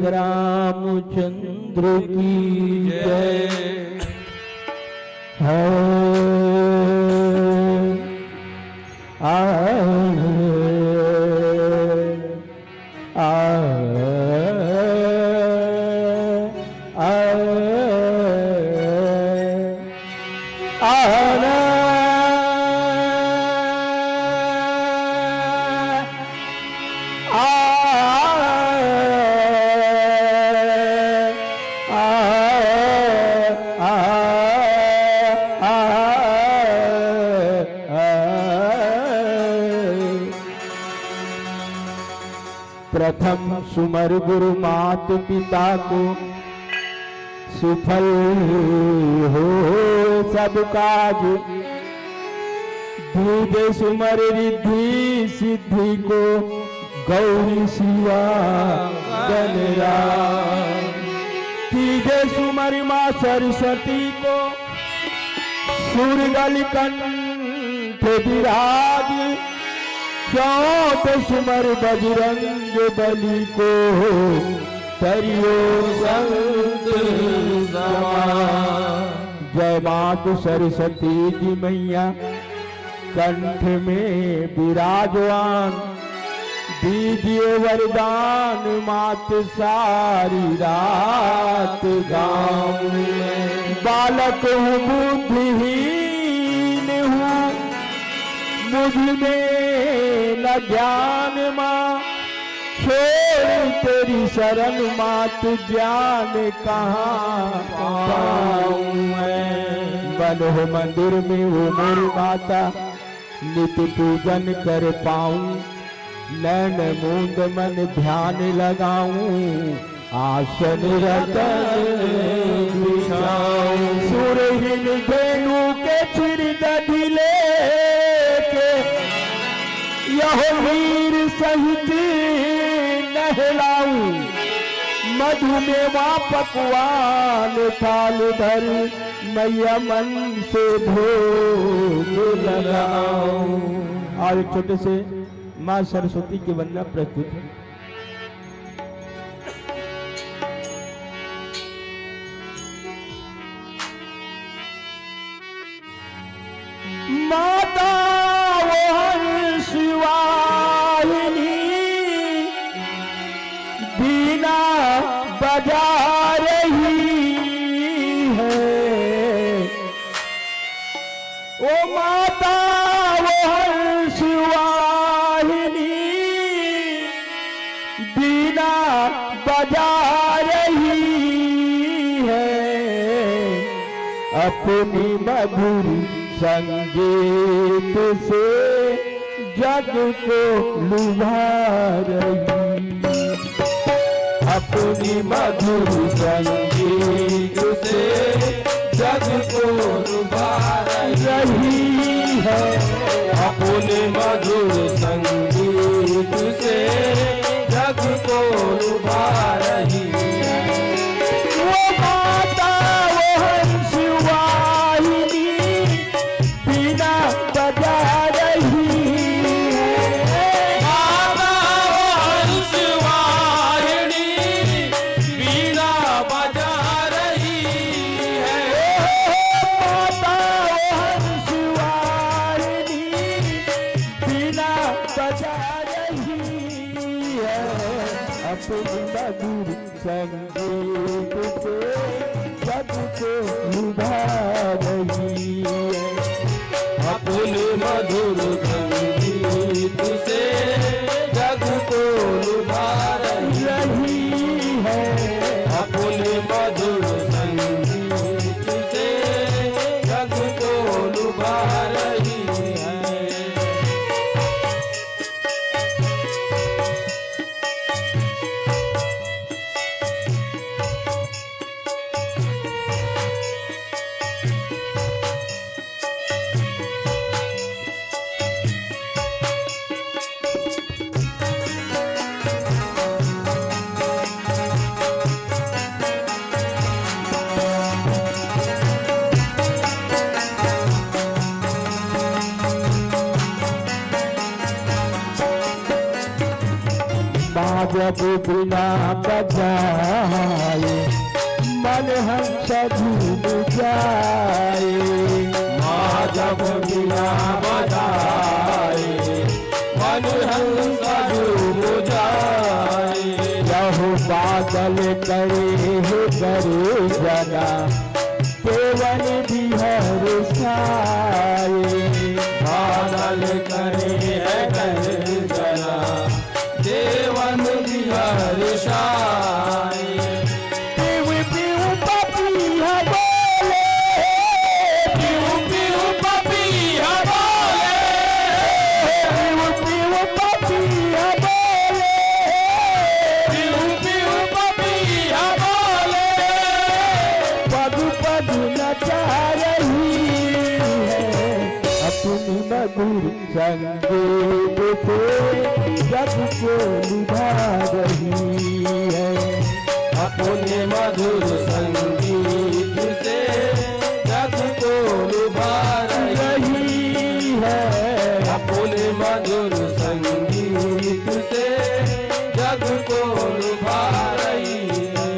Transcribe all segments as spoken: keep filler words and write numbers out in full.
रामचंद्र की जय। है। आ, आ, आ, आ, आ, ना। आ, आ, आ, आ, आ, आ। प्रथम सुमर गुरु मात पिता को, सुफल हो सब काज। दूजे सुमर रिद्धि सिद्धि को, गौरी शिवा गणराज। तीजे सुमर माँ सरस्वती को, सुरगल कंठ विराज। चौथ सुमर बजरंग बली को, करियो संत समान। जय मात सरस्वती जी मैया, कंठ में विराजमान, दीजिए वरदान मात सारी रात गाऊं मैं। बालक हूँ, बुद्धिहीन हूँ, मुझ में न ज्ञान माँ, छोड़ तेरी शरण मात, ज्ञान कहाँ पाऊं मैं। मन हो मंदिर में हो मोरी माता, नित पूजन कर पाऊं। नैन मूंद मन ध्यान लगाऊं, आसन रतन बिछाऊं। सुरहीन धेनु के चिर दधि लेके, यह वीर सहित नहलाऊं। मधुमेवा पकवान थाल धर, मैया मन से भोग लगाऊं। आज एक छोटे से माँ सरस्वती की वंदना प्रस्तुत है। माता वो हंस वाहिनी बीना बजा रही है। ओ माता वो हंस वाहिनी बीना बजा रही है, अपनी मधुर संगीत से जग को लुभा रही। अपनी मधुर संगीत से जग को लुभा रही है। अपने मधुर संगीत से जग को लुभा रही है। वो माता वो हंस वाहिनी बीना बजा रही है। माता वो हंस वाहिनी बीना बजा रही है। माता वो हंस वाहिनी बीना बजा रही है। अपनी मधुर संगीत से जग को लुभा रही है। अपने मधुर संगीत से जग को लुभा रही है। अपने मधुर संगीत से जग को लुभा रही है। जब बीना बजाए, मन हंस झूम जाए। माँ जब बीना बजाए, मन हंस झूम जाए। यहो बादल करे हे गर्जना, देवन भी हर्षाए। बादल करे हे गर्जना, देवन भी हर्षाए। पिउ पिउ पपीहा बोले, पिउ पिउ पपीहा बोले, पिउ पिउ पपीहा बोले, पिउ पिउ पपीहा बोले। पग पग नचा रही है अपनी मधुर संगीत से जग को लुभा रही है। अपने मधुर संगीत से जग को लुभा रही है। अपने मधुर संगीत से जग को लुभा रही है।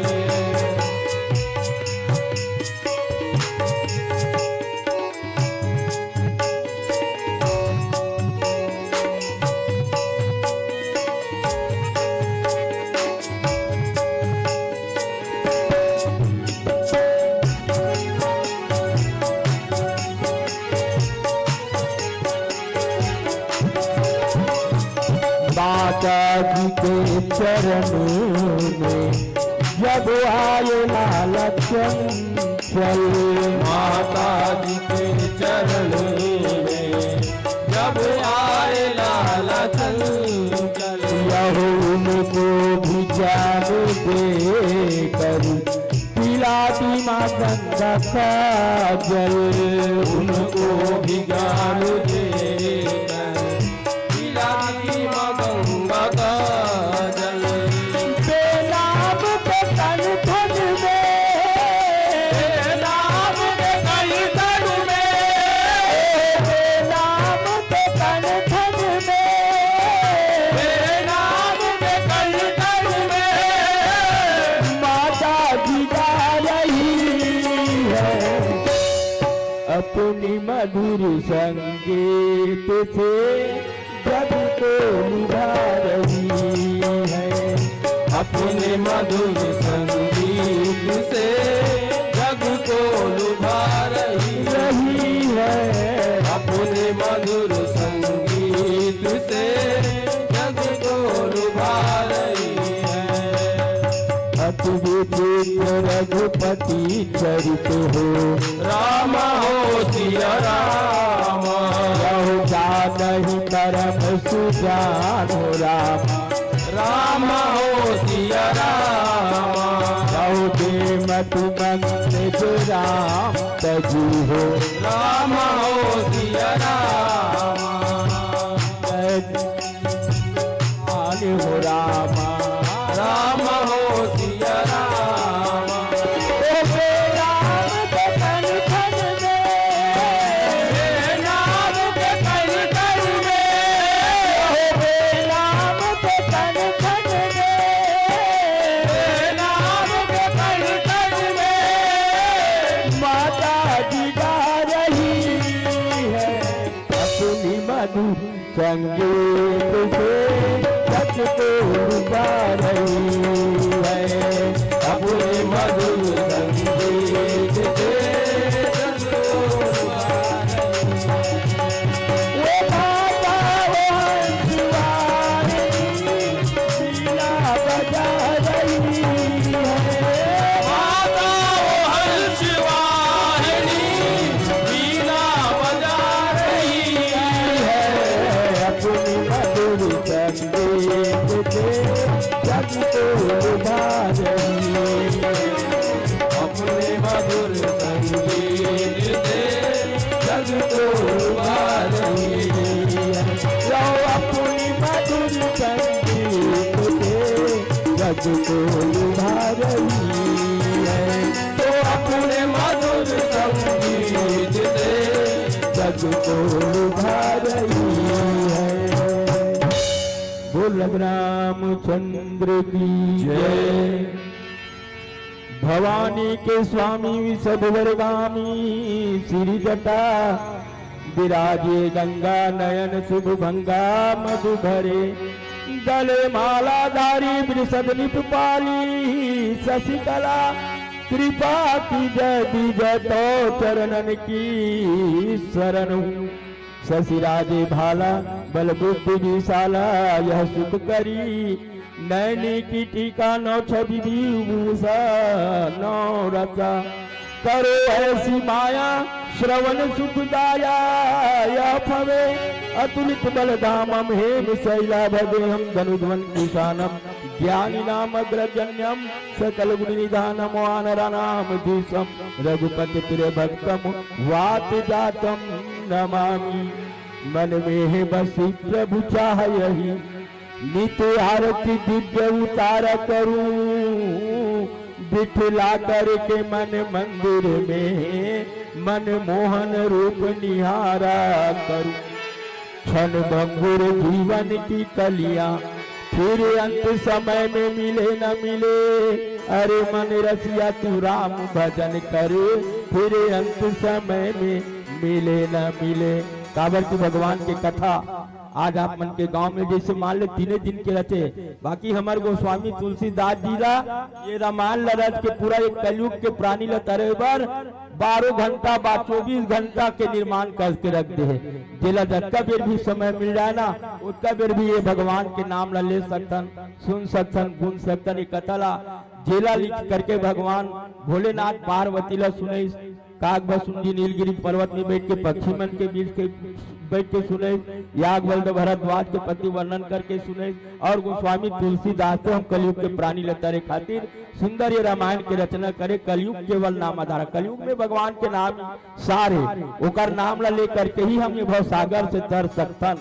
माता जी के चरण में जब आए लाला चंचल। माता जी के चरण में जब आए लाला चंचल। यहो उनको भी जान देकर पिला दी माँ गंगा का जल। उनको भी जान देकर पिला दी माँ गंगा का जल। बेनाम के तन धन में, बेनाम के तन धन में, बेनाम के तन धन में, बेनाम के तन धन में। माता जी गा रही है अपनी मधुर संगीत से जग को लुभा रही है। अपने मधुर संगीत से जग को लुभा रही रही है। अपने मधुर संगीत से जग को लुभा रही है। अति विचित्र रघुपति चरित हो। राम हो सिया राम। रहो जानहि परम सुजान हो राम। राम हो सिया राम। रहो देमत मंगज राम तजु हो। राम हो सिया राम। आल हो रामा। राम हो सिया रामा। ओ बे नाम के कण कण में। बे नाम के कण कण में। ओ बे नाम के कण कण में। बे नाम के कण कण में। माता जी गा रही है अपनी मधुर संगीत से जग को लुभा रही है। अपने मधुर संगीत से जग को लुभा रही है। वो माता वो हंस वाली वीणा बजा रही है। माता वो हंस वाली वीणा बजा रही है। अपनी मधुर संगीत से जग को लुभा रही है। अपने मधुर संगीत से जग को लुभा रही है। लो अपनी मधुर संगीत से जग को लुभा रही है। तो अपने मधुर संगीत से जग को लुभा रही है। बोल रामचंद्र की जय। भवानी के स्वामी विशद वरगामी, श्री जटा विराजे गंगा नयन शुभ भंगा मधु भरे। गले माला धारी वृषद निप पाली, शशिकला कृपा की जय, दीजै तौ चरणन की शरण हूँ। शशिराजे भाला बल बुद्धि विशाला, यह सुख करी नैनी की टीका। नौ छवि विभूषा नौ रसा, करो ऐसी माया श्रवण सुखदाया। यह भवे अतुलित बल धामम, हेम शैलाभदेहम धनुध्वन ईशानम, ज्ञानी नाम अग्रजन्यम सकल गुण निधानम। वानराणाम धीशम रघुपति प्रिय भक्तम, वात जातम नमामि। मन में है बसी प्रभु चाह यही, नित आरती दिव्य उतारा करूं। बिठला करके मन मंदिर में, मन मोहन रूप निहारा करूं। क्षण भंगुर जीवन की कलियां, फिर अंत समय में मिले न मिले। अरे मन रसिया तू राम भजन कर, फिर अंत समय में मिले न मिले। काबर की भगवान के कथा आज आप मन के गांव में जैसे मान ले तीने दिन के रचे, बाकी हमर गोस्वामी तुलसीदास जी ला ये रामायण ला रच के पूरा एक कलयुग के प्राणी ला तरे बर बारह घंटा बा चौबीस घंटा के निर्माण करके रख दे हे। जेला जतका बेर भी समय मिल जाए ना, उतका बेर भी ये भगवान के नाम ला ले सकथन, सुन सकथन, गुन सकथन। ये कथा ला जेला लिख करके भगवान भोलेनाथ पार्वती ला सुनइस, काग भसुंडी नीलगिरी पर्वत में बैठ के पक्षी मन के बीच के बैठ के सुनइस, याग वल्द भरद्वाज के पति वर्णन करके सुनइस, और गोस्वामी तुलसीदास तो हम कलयुग के प्राणी ला तरे खातिर सुंदर ये रामायण के रचना करे। कलयुग केवल नाम आधार, कलयुग में भगवान के नाम सार हे, ओकर नाम ला लेकर के ही हम ये भवसागर से तर सकथन।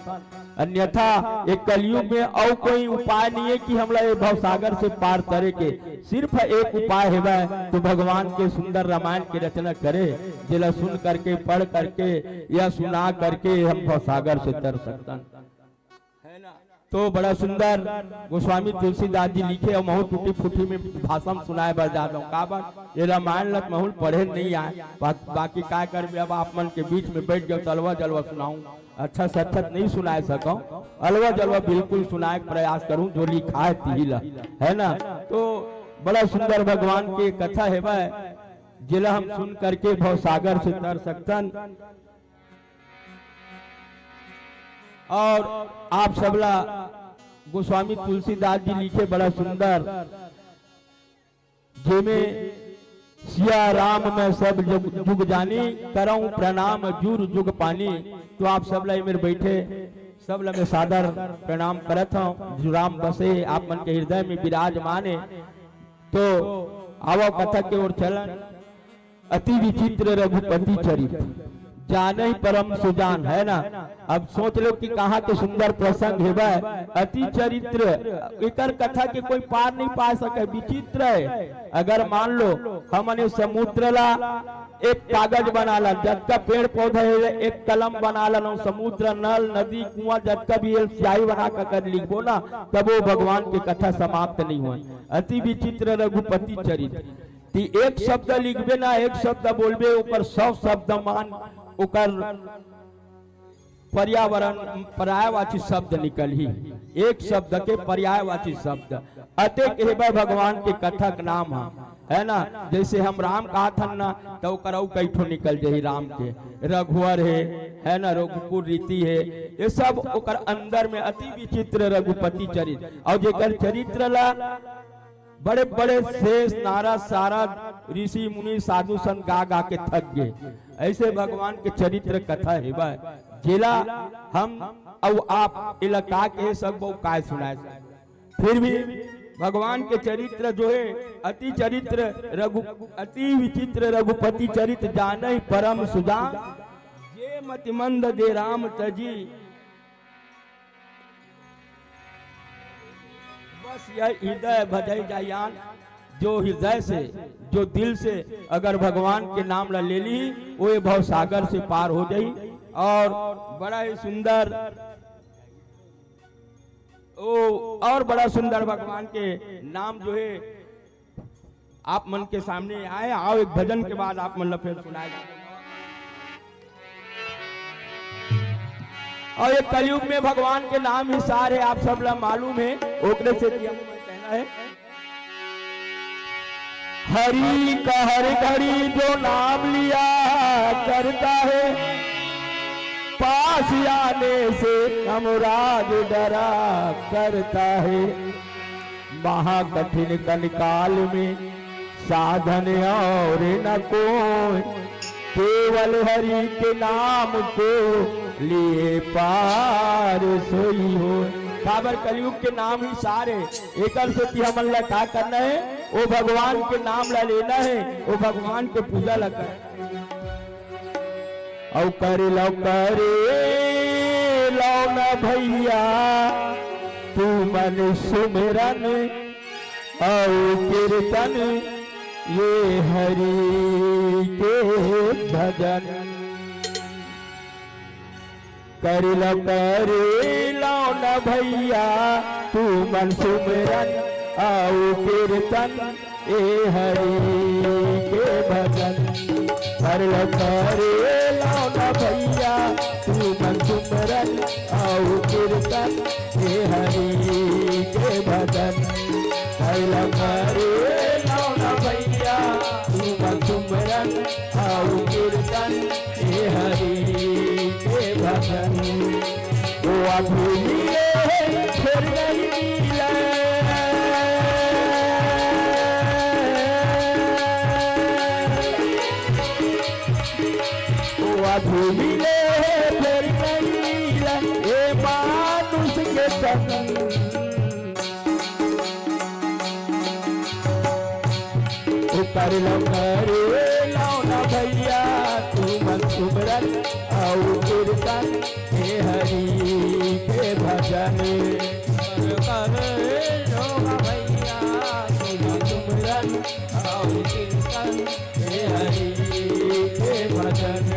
अन्यथा ये कलयुग में अउ कोई उपाय नहीं है कि हमला ये भवसागर से पार तरे के। सिर्फ एक उपाय हेवय, तो भगवान के सुंदर रामायण के रचना करे, जेला सुन करके, पढ़ करके या सुना करके हम भवसागर से तर सकथन, है ना? तो बड़ा सुंदर गोस्वामी तुलसीदास जी लिखे, अउ महू टूटी फूटी में भाषण सुनाए बर जात हूँ। काबर ये रामायण लत महू ल पढ़े नहीं आए, बा-, बाकी काय करबे, अब आप मन के बीच में बैठ गए तो अलवा जलवा सुनाऊं, अच्छा से अच्छा नहीं सुनाए सकूं, अलवा जलवा बिल्कुल सुनाए के प्रयास करूं, जो लिखा है तिही ला, है ना? तो बड़ा सुंदर भगवान के कथा हेवय, जेला हम सुन करके भवसागर से तर सकथन। और आप सबला गोस्वामी तुलसीदास जी लिखे बड़ा सुंदर, जेमे सिया राम मैं सब जुग, जुग जानी, करऊं प्रणाम जुर जुग पानी। तो आप सबला एमेर बैठे सबला मैं सादर प्रणाम करत हूँ। जो राम बसे आप मन के हृदय में विराजमान है। तो आवो कथा के ओर चलन। अति विचित्र रघुपति चरित, जानहि परम सुजान, है ना? अब सोच लो कि कहाँ के सुंदर प्रसंग हेवय। अति चरित्र, एकर कथा के कोई पार नहीं पा सके, विचित्र है। अगर मान लो हमन ये समुद्र ला एक कागज बना ला, जतका पेड़ पौधा हे एक कलम बना ला, समुद्र, नल, नदी, कुआं, जतका भी हे स्याही बना के अगर लिखबो ना, तबो भगवान के कथा समाप्त नहीं होय। अति विचित्र रघुपति चरित। ती एक शब्द लिखबे ना, एक शब्द बोलबे, ओकर सौ शब्द मान, ओकर पर्यावरण, पर्यायवाची शब्द निकलही, एक शब्द के पर्यायवाची शब्द। अतेक हेबे भगवान के कथा के नाम ह, है ना? जैसे हम राम कहत हन ना, त ओकर अउ कई ठो निकल जाही राम के। रघुवर हे, है ना? रघुकुल रीति हे, ये सब ओकर अंदर में अति विचित्र रघुपति चरित्र। और जेकर चरित्र ला बड़े-बड़े शेष, नारद, सारद, ऋषि, मुनि, साधु, संत गा, गा के थक गे। ऐसे भगवान के चरित्र कथा हेवय, जेला हम अउ आप एला का कहे सकबो, काय सुनाए सकबो। फिर भी भगवान के चरित्र जो हे, अति चरित्र रघु-, अति विचित्र रघुपति चरित, जानहि परम सुजान। जे मति मंद दे राम तजी, बस यह हृदय भजै जायान, जो हृदय से, जो दिल से अगर भगवान के नाम ला ले ली, वो ये भव सागर से पार हो जाई। और बड़ा ही सुंदर ओ, और बड़ा सुंदर भगवान के नाम जो है आप मन के सामने आए। आओ, एक भजन के बाद आप मन ला फिर सुनाए। और ये कलयुग में भगवान के नाम ही सार है, आप सब ला मालूम है, ओकरे से दिया कहना है। हरि का हर घड़ी जो नाम लिया करता है, पास आने से यमराज डरा करता है। महाकठिन कलिकाल में साधन और न कोई, केवल हरि के नाम को लिए पार सोई हो। काबर कलयुग के नाम ही सार है, एकर सेती हमन ला का करना है? ओ भगवान के नाम ला लेना है, ओ भगवान के पूजा ला करना है। अउ करे लव, करे लव न भैया तुमन सुमिरन अउ कीर्तन, ये हरि के भजन। करे लव, करे लव न भैया तुमन सुमिरन अउ कीर्तन, ए हरि के भजन। करे लव, करे लव न भैया तुमन सुमिरन अउ कीर्तन, ए हरि के भजन। करे लव, करे लव न भैया तुमन सुमिरन अउ कीर्तन, ए हरि के भजन। ओ अभी मिले, फिर नहीं मिले। ओ अभी मिले, फिर नहीं मिले, ए मानुष के तन। ओ करे लव, करे लव न भैया तुमन सुमिरन अउ कीर्तन, ए हरि के भजन। करे लव न भैया तुमन सुमिरन अउ कीर्तन, ए हरि के भजन।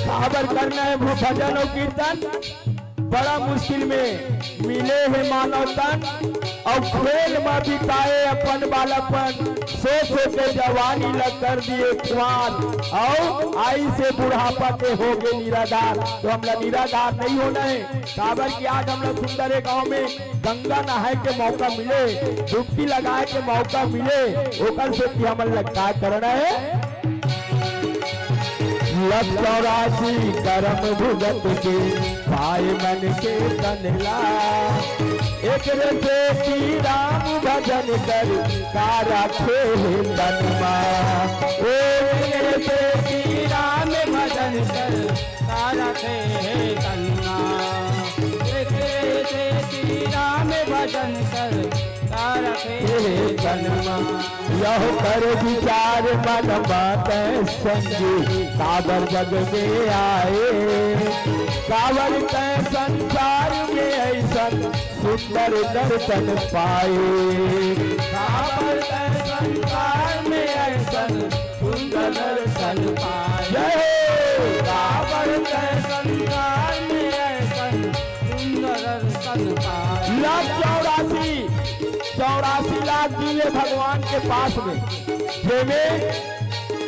काबर करना है वो भजन अउ कीर्तन? बड़ा मुश्किल में मिले हे मानव तन, अउ खेल म बिताए अपन बालपन, सो सो के जवानी ल कर दिए खुआर, अउ आइसे बुढ़ापा ते हो गे निराधार। तो हमला निराधार नहीं होना है, काबर कि आज हमला सुंदर ए गांव में गंगा नहाए के मौका मिले, डुबकी लगाए के मौका मिले, ओकर सेती हमन ल का करना है? लव चौरासी करम भुगत के पाए मन के तन ला। एकरे सेती राम भजन कर का राखे हे तन मा। ओ एकरे सेती राम भजन कर का राखे हे तन मा। एकरे सेती राम भजन कर का राखे हे तन मा। यह कर विचार मन बात संगी, काबर जग में आए, काबर तै संसार में ऐसन सुंदर दर्शन पाए। काबर तै संसार में ऐसन सुंदर दर्शन पाए। जय हो। काबर तै संसार में ऐसन सुंदर दर्शन पाए। लाख चौरासी, चौरासी लाख जीव हे भगवान के पास में, जेमे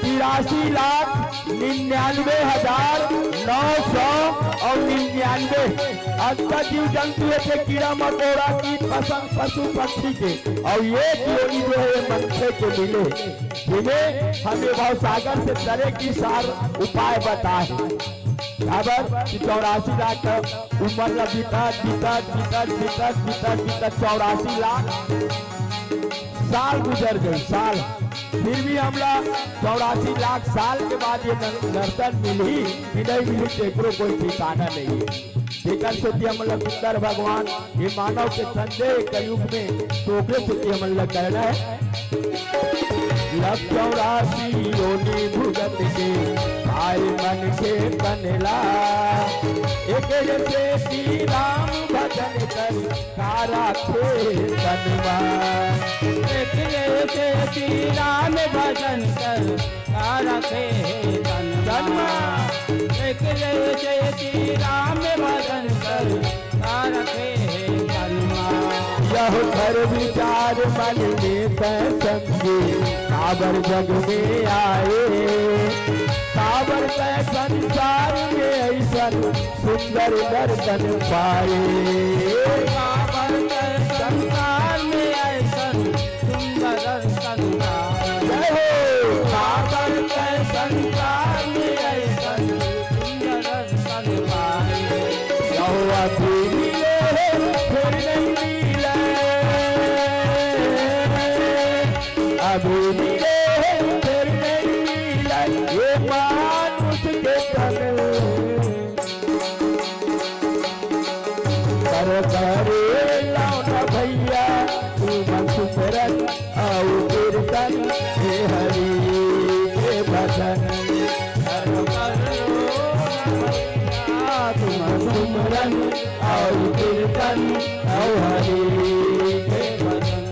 तिरासी लाख निन्यानवे हजार नौ सौ अउ निन्यानवे अंतर जीव जंतु हे, कीड़ा मकोड़ा, कीट पतंग, पशु पक्षी के, अउ एक योनि जो हे मनखे के मिले, जेमे हमें भवसागर से तरे की सार उपाय बताए। काबर कि चौरासी लाख उमर ला बीतत, बीतत, बीतत, बीतत, बीतत, बीतत चौरासी लाख साल गुजर गए, साल। फिर भी हमला चौरासी लाख साल के बाद ये दर-, दर्शन मिलही कि नहीं मिलही, तेकरो कोई ठिकाना नहीं है। तेकर सेती हमन ला सुंदर भगवान ये मानव के संदेह कलयुग में, तो ओकरे सेती हमन ला करना है। लख चौरासी योनि भुगत के पाए मन के तन ला, एकरे सेती राम भजन कर का राखे तन मा। एकरे सेती राम भजन कर का राखे तन मा। एकरे सेती राम भजन कर का राखे तन मा। यह कर विचार मन में तै समझे, काबर जग में आए। काबर तै संसार में ऐसन सुंदर दर्शन पाए। काबर तै संसार में ऐसन सुंदर दर्शन पाए। जय हो। काबर तै संसार में ऐसन सुंदर दर्शन पाए। यहो अभी मिले, फिर नहीं मिले। अभी मिले, फिर नहीं मिले। ये मानुष के तन कर करे लौट भैया, तुम सुमरन अउ कीर्तन, हे हरि के भजन। कर करो भैया, तुम सुमरन अउ कीर्तन, अउ हरि के भजन।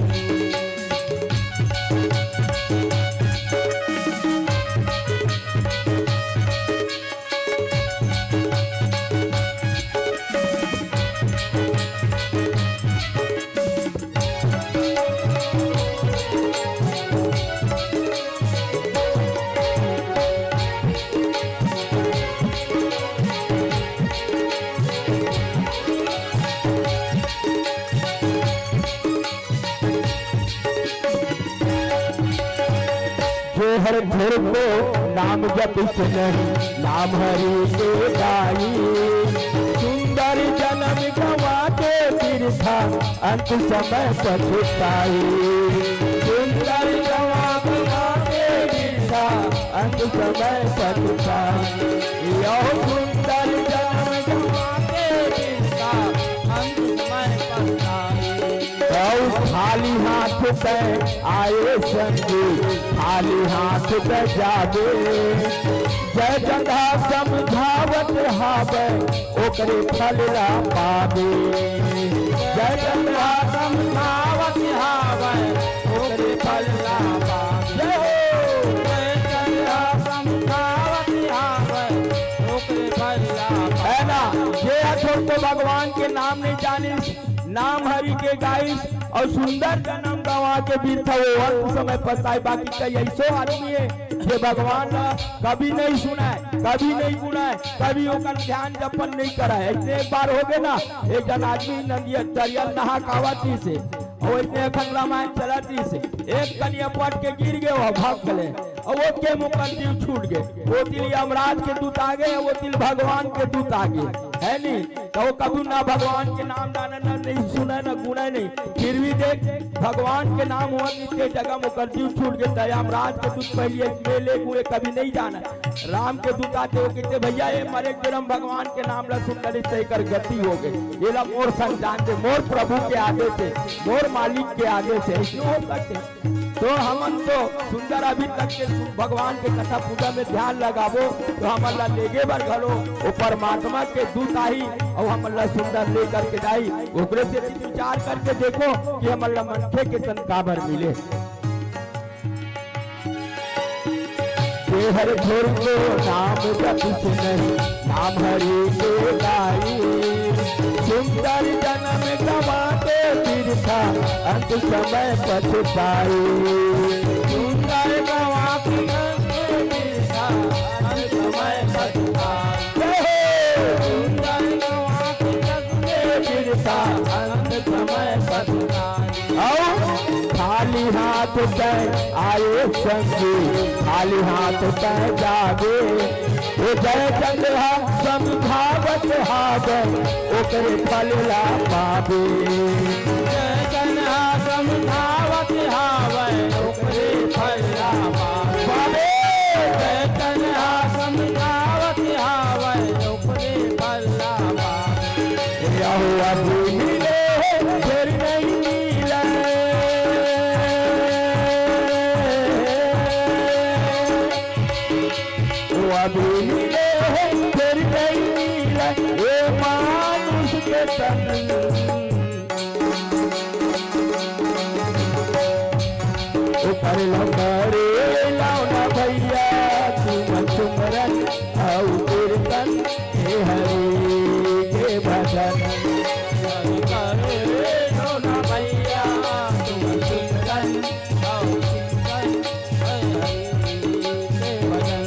जोहर धुर को नाम जपिस नहीं, नाम हरि के गाई। सुंदर जन्म गवा के बिरथा, अंत समय पछताई। सुंदर जन्म गवा के बिरथा, अंत समय पछताई। यहो सुंदर जन्म गवा के बिरथा, अंत समय पछताई। अउ खाली हाथ तै आए संगी, खाली हाथ तै जाबे। जय चंदा समझावत हावै, ओकरे फल ला पाबे। जय चंदा समझावत हावै, ओकरे फल ला पाबे। जय हो। जय चंदा समझावत हावै, ओकरे फल ला पाबे। है ना, ये अथोर तो भगवान के नाम नहीं जानिस, नाम हरि के गाइस अउ सुंदर जन्म गवा के बिरथा वो अंत समय पछताई। बाकी कई ऐसो आदमी हे जे भगवान ला कभी नहीं सुनय, कभी नहीं गुनय, कभी ओकर ध्यान जपन नहीं करय। अइसने एक बार होगे ना, एक झन आदमी नदिया तरिया नहा के आवत रिहिसे, अउ अइसने अखन रामायण चलत रिहिसे, एक कनिया पट के गिर गे, वो भग गेले, अउ ओतके म ओकर जीव छूट गे। ओती ले यमराज के दूत आगे, ओती ले भगवान के दूत आगे, है नी? त वो कभू ना भगवान के नाम जाने, ना नहीं सुने, ना गुने नहीं। फिर भी देख, भगवान के नाम होवत इतने जगह में ओकर जीव छूट गे। त यमराज के दूत पहले मेले गुए कभी नहीं जाने। राम के दूत आते, वो कहते, "भैया, ये मरे के बेरा म भगवान के नाम ला सुन डरिस, त एकर गति हो गे। एला मोर संग जान दे, मोर प्रभु के आदेश हे, मोर मालिक के आदेश हे।" ऐसे हो सकते। तो हमन तो सुंदर अभी तक के भगवान के कथा पूजा में ध्यान लगाबो, तो हमन ला लेगे बर घलो वो परमात्मा के दूत आही, अउ हमन ला सुंदर लेकर के जाही। ओकरे से विचार करके देखो कि हमन ला मनखे के तन काबर मिले। देहर धुर को नाम जपिस नहीं, नाम हरि के गाई। सुंदर जन्म गवा के बिरथा, अंत समय पछताई। सुंदर गवा के बिरथा, अंत समय पछताई। जय हो। सुंदर गवा के बिरथा, अंत समय पछताई। अउ खाली हाथ तै आए संगी, खाली हाथ तै जाबे। ओ जय चंद हा समझावत हावै, ओकरे फल ला पाबे। जय चंद हा समझावत हावै, ओकरे फल ला पाबे। पाबे। जय चंद हा समझावत हावै, ओकरे फल ला पाबे। मानुष के तन। ऊपर लंबरे लौना भैया, तुम सुमरन अउ कीर्तन, हे हरि के भजन। ऊपर लंबरे लौना भैया, तुम सुमरन अउ कीर्तन, हे हरि के भजन।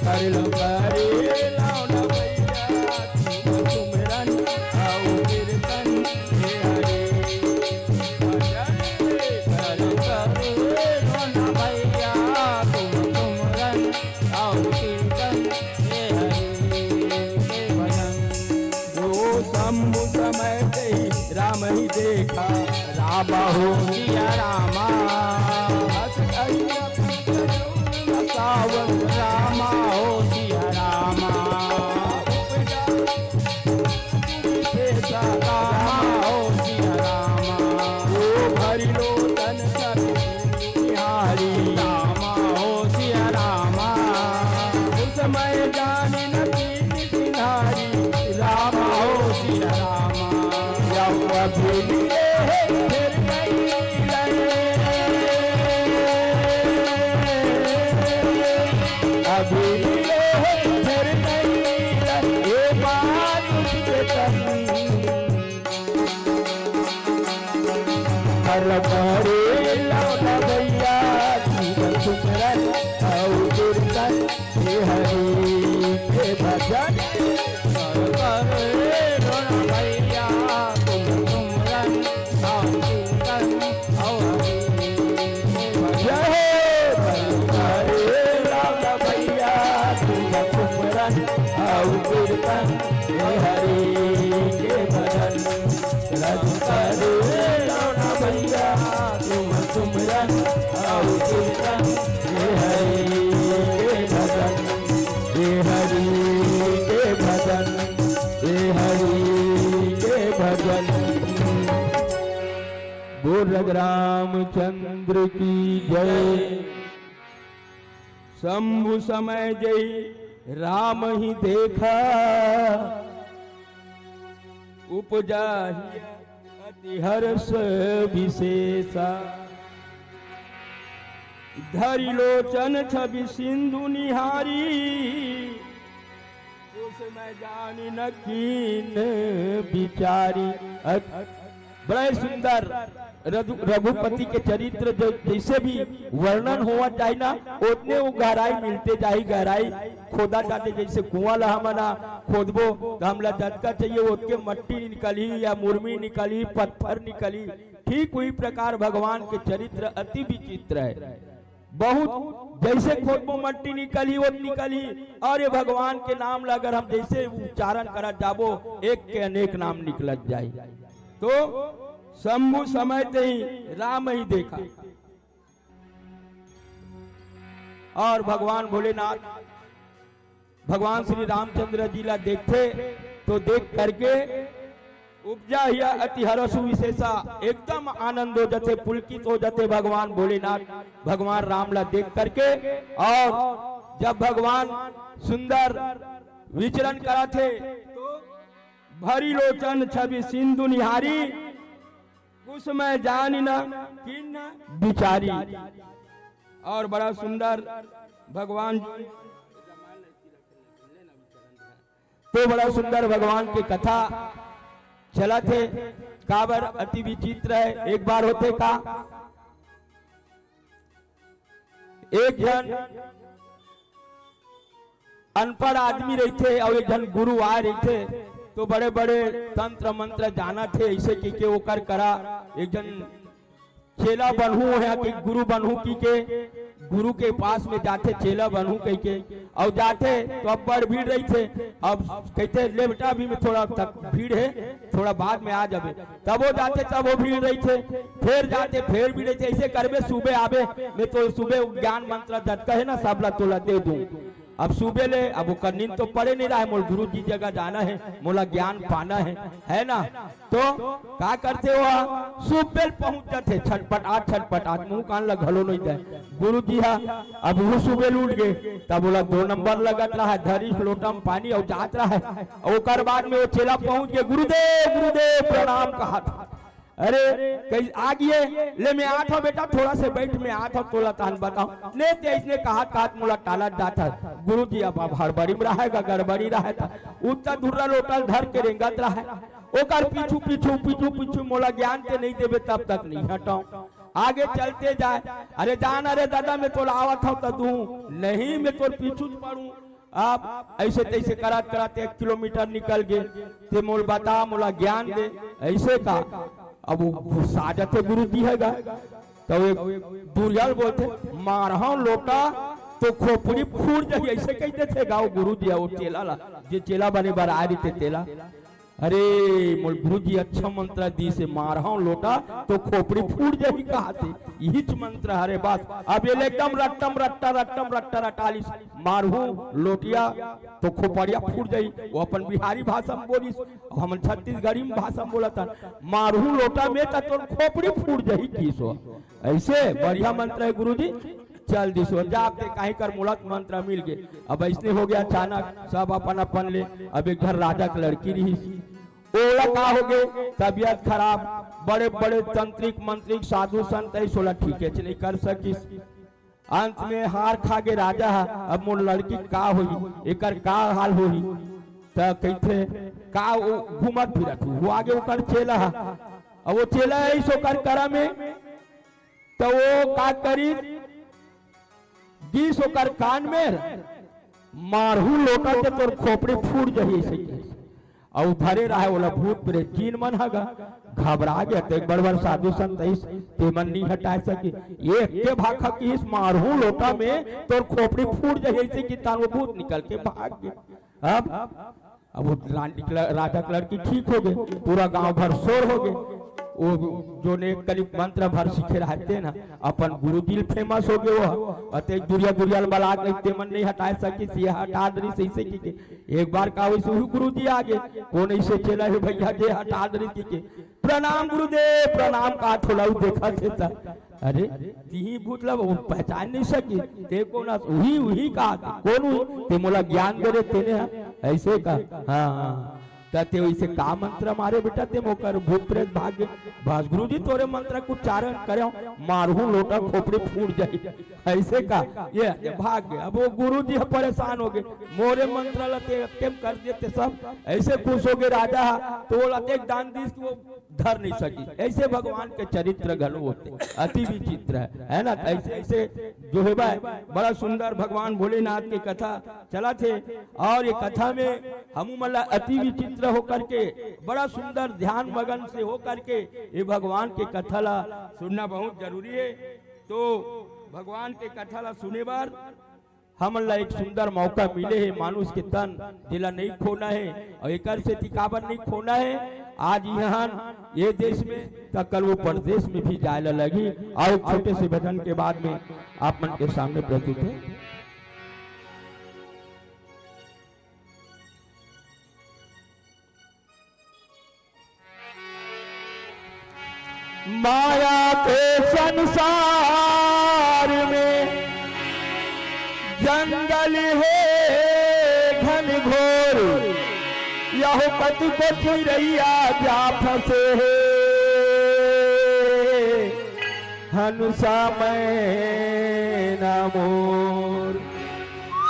कर लो करे लौना भैया, तुम सुमरन अउ कीर्तन, हे हरि भजन। कर लो करे लौना भैया, तुम सुमरन अउ कीर्तन, हे हरि भजन। जो शंभु समय देहि राम ही देखा, रामा हो सिया रामा। हस कहिया सावन रामा हो सिया रामा। रामा हो सिया रामा। ओ भरी लोचन सब बिहारी रामा हो सिया रामा। उस समय जानी न कीन सिधारी रामा हो सिया रामा। या अभी मिले हैं फिर नहीं मिले। अभी मिले हैं फिर नहीं मिले। ये बात उसके तन। कर करे लौना भैया, जीवन सुमरन अउ कीर्तन, हे हरि के भजन। कर करे लौना भैया, तुम सुमरन अउ कीर्तन, अउ हरि के भजन। जय हो। कर करे लौना भैया, तुम सुमरन अउ कीर्तन, हे हरि के भजन। रज करे लौना भैया, तुम सुमरन अउ कीर्तन, हे हरि के भजन, हे हरि के भजन, हे हरि के भजन। बोल रघुराम चंद्र की जय। शंभु समय जय राम ही देखा, उपजा ही अति हर्ष विशेषा। धरि लोचन छवि सिंधु निहारी, उसमें जानी न कीन बिचारी। अत-, बड़ा ही सुंदर रघु-, रघुपति के चरित्र जो जैसे भी वर्णन होवत जाही ना, ओतने वो गहराई मिलते जाही, गहराई खोदा जाथे। जैसे कुआं ला हमन ह खोदबो त हमला जतका चाहिए ओतके मट्टी निकलही या मुरमी निकलही, पत्थर निकलही, ठीक उही प्रकार भगवान के चरित्र अति विचित्र है। बहुत जैसे खोदबो मट्टी निकलही, ओत निकलही, और ये भगवान के नाम ला अगर हम जैसे उच्चारण करत जाबो, एक के अनेक नाम निकलत जाही। तो शंभु समय ते ही राम ही देखा, और भगवान भोलेनाथ भगवान श्री रामचंद्र जी ला देखथे तो देख करके उपजा ही अति हरषु विशेषा, एकदम आनंद हो जाथे, पुलकित हो जाथे भगवान भोलेनाथ भगवान राम ला देख करके। और जब भगवान सुंदर विचरण करत हे तो भरी लोचन छवि सिंधु निहारी, उसमें जानी न कीन बिचारी। और बड़ा सुंदर भगवान, तो बड़ा सुंदर भगवान के कथा चलत हे। काबर अति विचित्र है, एक बार होथे का, एक झन अनपढ़ आदमी रहिथे अउ एक झन गुरु आय रहिथे, तो बड़े-बड़े तंत्र मंत्र जानत हे, अइसे कहिके ओकर करा एक झन चेला बनहूं या कि गुरु बनहूं कहिके गुरु के पास में जाथे, चेला बनहूं कहिके, अउ जाथे तो अब्बड़ भीड़ रहिथे। अब कहिथे, "ले बेटा, अभी में थोड़ा तक भीड़ हे, थोड़ा बाद में आ जाबे।" तब वो जाथे, तब वो भीड़ रहिथे, फेर जाथे, फेर भीड़ रहिथे। अइसे करबे, सुबह आबे, में तो सुबह ज्ञान मंत्र जतका हे ना, सब ला तोला दे दूं। अब सुबह ले, अब ओकर नींद तो पड़े नहीं रहा है, मोला गुरु जी जगह जाना है, मोला ज्ञान पाना है, है ना? तो का करथे वो? सुबह ले पहुंच जाथे, छटपटात छटपटात, मुंह कान ला घलो नहीं दे। गुरु जी हा अब वो सुबह ले उठ गे, तब ओला दो नंबर लगत रहा है, धरिस लोटा में पानी अउ जात रहा है। ओकर बाद में वो चेला पहुंच गे, "गुरुदेव, गुरुदेव, प्रणाम," कहा था। "अरे, कहीं आ गिए? ले, मैं आत हूँ बेटा, थोड़ा से बैठ, मैं आत हूँ, तोला तहन बताऊँ।" नहीं ते इसने कहत कहत मोला टालत जात है। गुरु जी अब, अब हड़बड़ी में रहा है, गड़बड़ी रहा है, त उतना धुर्रा लोटा ल धर के रेंगत रहा है। ओकर पीछू, पीछू, पीछू, पीछू, मोला ज्ञान ते नहीं देबे, तब तक नहीं हटाऊँ। आगे चलते जाए, "अरे जान, अरे दादा, मैं तोला आवत हूँ, त तू नहीं, मैं तोर पीछू च पड़ूँ।" अब ऐसे तैसे करत करत एक किलोमीटर निकल गे। "ते मोला बता, मोला ज्ञान दे," ऐसे का। अब वो गुस्सा जाथे गुरु जी हे गा, तो एक दुरिहा ले बोलथे, "मारहूँ लोटा तो खोपड़ी फूट जाही," ऐसे कह देथे गा वो गुरु जी, वो चेला ला, जे चेला बने बर आए रहिथे तेला। "अरे मोला गुरु जी अच्छा मंत्र दिस हे, मारहूँ लोटा तो खोपड़ी फूट जाही," कहाथे। इहीच मंत्र हरे बस। अब ये ले एकदम रट्टम रट्टा, रट्टम रट्टा रटा लिस, "मारहूँ लोटिया तो खोपड़िया फूट जाही।" वो अपन बिहारी भाषा में बोलिस, हमन छत्तीसगढ़ी में भाषा में बोलत हन, "मारहूँ लोटा में त तोर खोपड़ी फूट जाही," किहिस। ऐसे बढ़िया मंत्र है गुरु जी। चल दिस, जा अब ते कहीं कर, मोला त मंत्र मिल गे। अब ऐसने हो गे अचानक, सब अपन अपन ले। अब एक घर राजा के लड़की रहिस, ओला का हो गे, तबीयत खराब, बड़े बड़े तंत्रिक मंत्रिक साधु संत ऐस ओला ठीकेच नहीं कर सकिस। अंत में हार खा गे राजा ह, "अब मोर लड़की का होही, एकर का हाल होही?" त कहिथे, "का वो घूमत फिरत हुआ गे ओकर चेला ह?" अब वो चेला ऐस ओकर करा में, त वो का करिस, गिस ओकर कान में, "मारहूँ लोटा ते तोर खोपड़ी फूट जाही," ऐसे कहिस। अउ धरे रहे ओला भूत प्रेत, जिन मन ह गा घबरा गे, त एक बड़ बड़ साधु संत अइस, ते मन नी हटाए सके। एक के भाखा किहिस, "मारहूँ लोटा में तोर खोपड़ी फूट जाही," ऐसे कि तान वो भूत निकल के भाग गे। अब, अब वो रानी के ल-, राजा के लड़की ठीक हो गे, पूरा गांव भर शोर हो गे। वो जो ने कनिक मंत्र भर सीखे रहते ना, अपन गुरु जी ल famous हो गे वो, अतेक दुरिया दुरिया ल बलात नहीं, ते मन नहीं हटाए सकिस, ये हटा दरिस ऐसे कि के। एक बार का वैसे उही गुरु जी आ गे, "कोन ऐसे चेला हे भैया जे हटा दरिस कि के?" "प्रणाम गुरुदेव, प्रणाम," का थोड़ा उ देखत हे त, "अरे, तिही भूत ला वो पहचान नहीं सकी, ते कोन अस?" "उही, उही," का, "कोन उही?" "ते मोला ज्ञान दे रे, तेने ह," ऐसे का। हाँ, हाँ। त ते वैसे का मंत्र मारे बेटा, ते मोकर भूत प्रेत भाग गे। "बस गुरुजी, तोरे मंत्र के उच्चारण करे, मारहूँ लोटा खोपड़ी फूट जाही," ऐसे का। ये, ये भाग गे। अब वो गुरुजी ह परेशान हो गे, "मोरे मंत्र ला ते, तेम कर दिए ते सब।" ऐसे खुश हो गे राजा ह, त ओला अतेक दान दिस कि वो धर नहीं सकी। ऐसे भगवान के चरित्र घलो होथे, अति विचित्र है, है ना? ऐसे, ऐसे जो हे भाई, बड़ा सुंदर भगवान भोलेनाथ के कथा चलत हे। और ये कथा में हमू मन ला अति विचित्र होकर के, बड़ा सुंदर ध्यान मगन से होकर के ये भगवान के कथा ला सुनना बहुत जरूरी है। तो भगवान के कथा ला सुने बर हमन ला एक सुंदर मौका मिले हे, मानुष के तन जेला नहीं खोना हे, और एकर सेती काबर नहीं खोना हे, आज इहान ये देश में त कल वो परदेश में भी जाए ला लगही। आओ, एक छोटे से भजन के बाद में आप मन के सामने प्रस्तुत है। माया के संसार में जंगल हे घनघोर, यहू कतिको चिरैया जा फंसे हे। हंसा मैना मोर,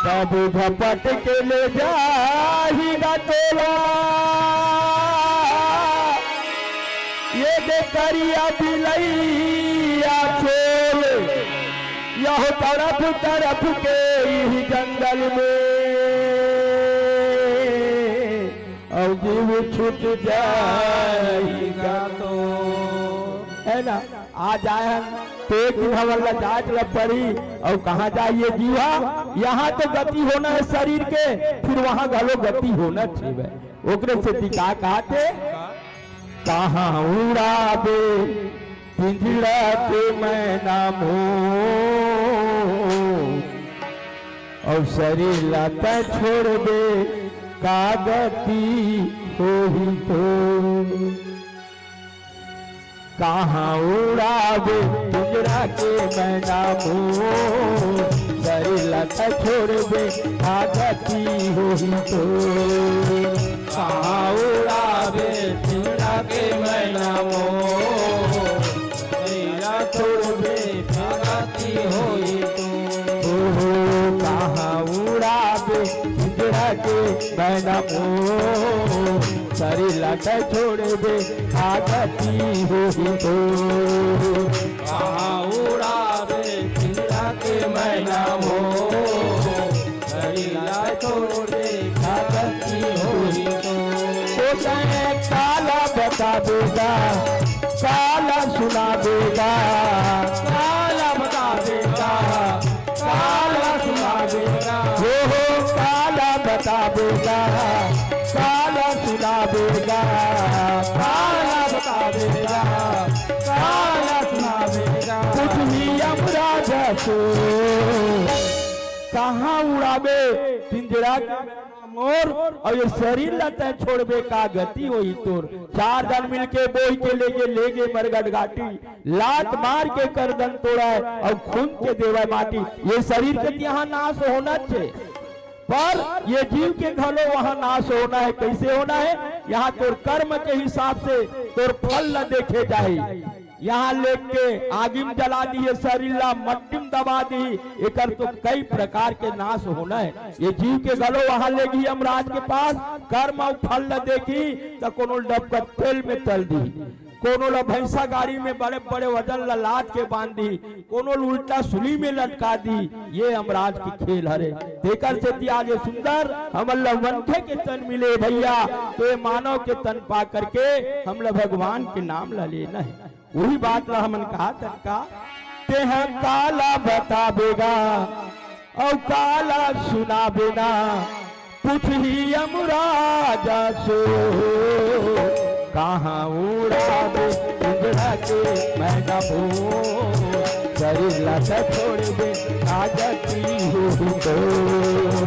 तब झपट के ले जाही गा तोला। ये दे करिया बिलैया चोल, यहू तड़प तड़प के इही जंगल में, अउ जीव छूट जाही गा तोर। है ना? आ जाए हन, त एक दिन हमन ला जाए ला पड़ी। अउ कहाँ जाए ये जीवा? यहाँ तो गति होना है शरीर के, फिर वहाँ घलो गति होना चाहिए। ओकरे सेती का कहाथे, कहाँ उड़ाबे पिंजड़ा के मैना मोर, अउ शरीर ला तैं छोड़बे, का गति होही तोर। कहाँ उड़ाबे पिंजरा के मैना मोर, शरीर ला तैं छोड़बे, का गति होही तोर। कहाँ उड़ाबे पिंजरा के मैना मोर, शरीर ला छोड़बे, का गति होही तोर। ओहो, कहाँ उड़ाबे पिंजरा के मैना मोर, शरीर ला तैं छोड़बे, का गति होही तोर। कहाँ उड़ाबे पिंजरा के मैना मोर, शरीर ला तैं छोड़बे, का गति होही तोर। ओ तैं काला बताबे गा, काला सुनाबे गा, काला बताबे गा, काला सुनाबे गा। हो, हो, काला बताबे गा, काला सुनाबे गा, काला बताबे गा, काला सुनाबे गा। पूछही यमराजा से, कहाँ उड़ाबे पिंजरा के मोर, अउ ये शरीर ला तैं छोड़बे, का गति होही तोर। चार झन मिलके बोहि के लेगे, लेगे मरगट घाटी। लात मार के करदन तोड़य अउ खून के देवय माटी। ये शरीर के तिहाँ नाश होना हे, पर ये जीव के घलो वहाँ नाश होना हे। कइसे होना हे? यहाँ तोर कर्म के हिसाब से तोर फल ल देखे जाही। यहाँ लेग के आगी म जला दिही, शरीर ला मट्टी म दबा दिही, एकर तो कई प्रकार के नाश होना हे। ये जीव के घलो वहाँ लेगही यमराज के पास, कर्म अउ फल ल देखही, त कोनो ल डबकत तेल में तल दिही। कोनो ल भैंसा गाड़ी में बड़े-बड़े वजन ल लाद के बांध दिही, कोनो ल उल्टा सूली में लटका दिही। ये यमराज के खेल हरे। तेकर सेती आज ये सुंदर हमन ल मनखे के तन मिले भैया, तो ये मानव के तन पा करके हमला भगवान के नाम ल लेना हे। उही बात ल हमन कहा तन का, तेहा काला बताबे गा, अउ काला सुनाबे ना, पूछही यमराजा से, कहाँ उड़ाबे पिंजरा के मैना मोर, शरीर ला तैं छोड़बे, का गति होही तोर।